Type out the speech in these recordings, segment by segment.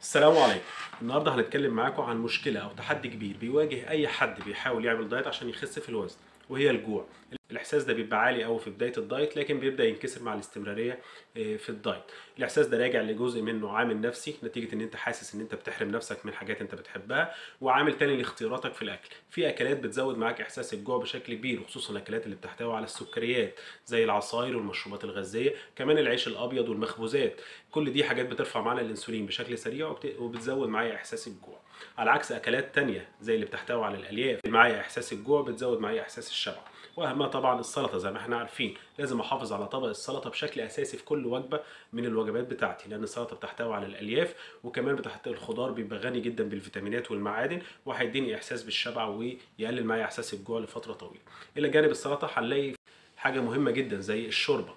السلام عليكم. النهارده هنتكلم معاكم عن مشكلة او تحدي كبير بيواجه اي حد بيحاول يعمل دايت عشان يخس في الوزن، وهي الجوع. الاحساس ده بيبقى عالي قوي في بداية الدايت، لكن بيبدا ينكسر مع الاستمرارية في الدايت. الاحساس ده راجع لجزء منه عامل نفسي، نتيجة ان انت حاسس ان انت بتحرم نفسك من حاجات انت بتحبها، وعامل تاني لاختياراتك في الاكل. في اكلات بتزود معاك احساس الجوع بشكل كبير، وخصوصا الاكلات اللي بتحتوي على السكريات زي العصاير والمشروبات الغازية، كمان العيش الابيض والمخبوزات. كل دي حاجات بترفع معانا الانسولين بشكل سريع وبتزود معايا احساس الجوع. على عكس اكلات تانية زي اللي بتحتوي على الالياف، معايا احساس الجوع بتزود معايا احساس الشبع. واهمها طبعا السلطة، زي ما احنا عارفين لازم احافظ على طبق السلطة بشكل اساسي في كل وجبة من الوجبات بتاعتي، لان السلطة بتحتوي على الالياف، وكمان بتحتوي الخضار بيبقى غني جدا بالفيتامينات والمعادن، وهيديني احساس بالشبع ويقلل معايا احساس الجوع لفترة طويلة. الى جانب السلطة هنلاقي حاجة مهمة جدا زي الشوربة.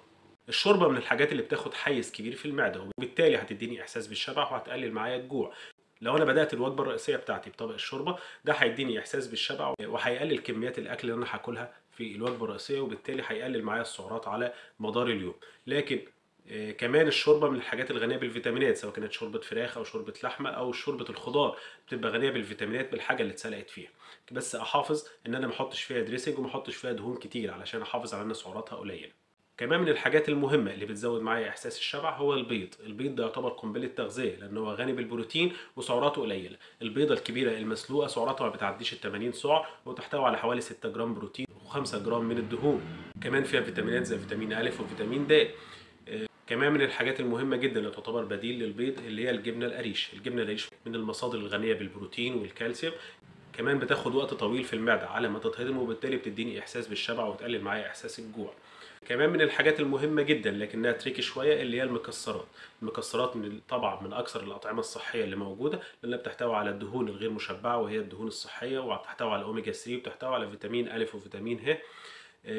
الشوربة من الحاجات اللي بتاخد حيز كبير في المعدة، وبالتالي هتديني احساس بالشبع وهتقلل معايا الجوع. لو انا بدات الوجبة الرئيسية بتاعتي بطبق الشوربة، ده هيديني احساس بالشبع وهيقلل كميات الاكل اللي انا هاكلها في الوجبة الرئيسية، وبالتالي هيقلل معايا السعرات على مدار اليوم. لكن كمان الشوربة من الحاجات الغنية بالفيتامينات، سواء كانت شوربة فراخ او شوربة لحمه او شوربة الخضار، بتبقى غنية بالفيتامينات بالحاجة اللي اتسلقت فيها. بس احافظ ان انا ما احطش فيها dressing وما احطش فيها دهون كتير علشان احافظ على ان سعراتها قليله. كمان من الحاجات المهمة اللي بتزود معايا إحساس الشبع هو البيض. البيض ده يعتبر قنبلة تغذية، لأن هو غني بالبروتين وسعراته قليلة. البيضة الكبيرة المسلوقة سعراتها ما بتعديش ال 80 سعر، وتحتوي على حوالي 6 جرام بروتين و5 جرام من الدهون. كمان فيها فيتامينات زي فيتامين أ وفيتامين د. كمان من الحاجات المهمة جدا اللي تعتبر بديل للبيض اللي هي الجبنة القريش. الجبنة القريش من المصادر الغنية بالبروتين والكالسيوم، كمان بتاخد وقت طويل في المعدة على ما تتهضم، وبالتالي بتديني إحساس بالشبع وتقلل معايا إحساس الجوع. كمان من الحاجات المهمة جدا لكنها تريكي شوية اللي هي المكسرات. المكسرات من طبعا من أكثر الأطعمة الصحية اللي موجودة، لأنها بتحتوي على الدهون الغير مشبعة وهي الدهون الصحية، وبتحتوي على أوميجا 3، وبتحتوي على فيتامين أ وفيتامين ه.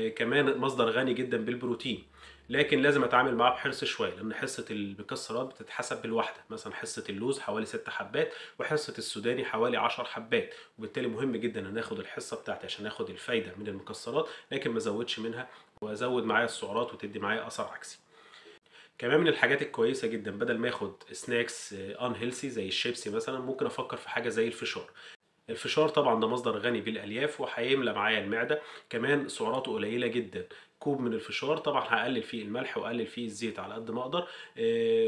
كمان مصدر غني جدا بالبروتين، لكن لازم اتعامل معاه بحرص شوية، لان حصة المكسرات بتتحسب بالواحده. مثلا حصة اللوز حوالي 6 حبات، وحصه السوداني حوالي 10 حبات، وبالتالي مهم جدا ان اخد الحصة بتاعتي عشان اخد الفايدة من المكسرات، لكن ما ازودش منها وازود معايا السعرات وتدي معايا اثر عكسي. كمان من الحاجات الكويسة جدا، بدل ما اخد snacks unhealthy زي الشيبسي مثلا، ممكن افكر في حاجة زي الفشار. الفشار طبعا ده مصدر غني بالالياف وهيملى معايا المعدة، كمان سعراته قليله جدا. كوب من الفشار طبعا هقلل فيه الملح واقلل فيه الزيت على قد ما اقدر،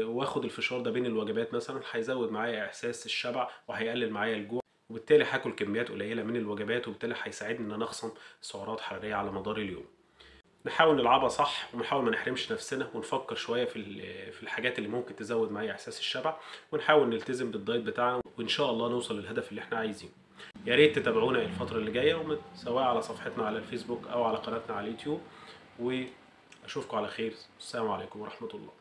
واخد الفشار ده بين الوجبات مثلا، هيزود معايا احساس الشبع وهيقلل معايا الجوع، وبالتالي هاكل كميات قليله من الوجبات، وبالتالي هيساعدني ان انا اخصم سعرات حرارية على مدار اليوم. نحاول نلعبها صح، ونحاول ما نحرمش نفسنا، ونفكر شوية في الحاجات اللي ممكن تزود معايا احساس الشبع، ونحاول نلتزم بالدايت بتاعنا، وان شاء الله نوصل للهدف اللي احنا عايزينه. يا ريت تتابعونا الفترة اللي جاية، سواء على صفحتنا على الفيسبوك او على قناتنا على اليوتيوب، واشوفكم على خير. السلام عليكم ورحمة الله.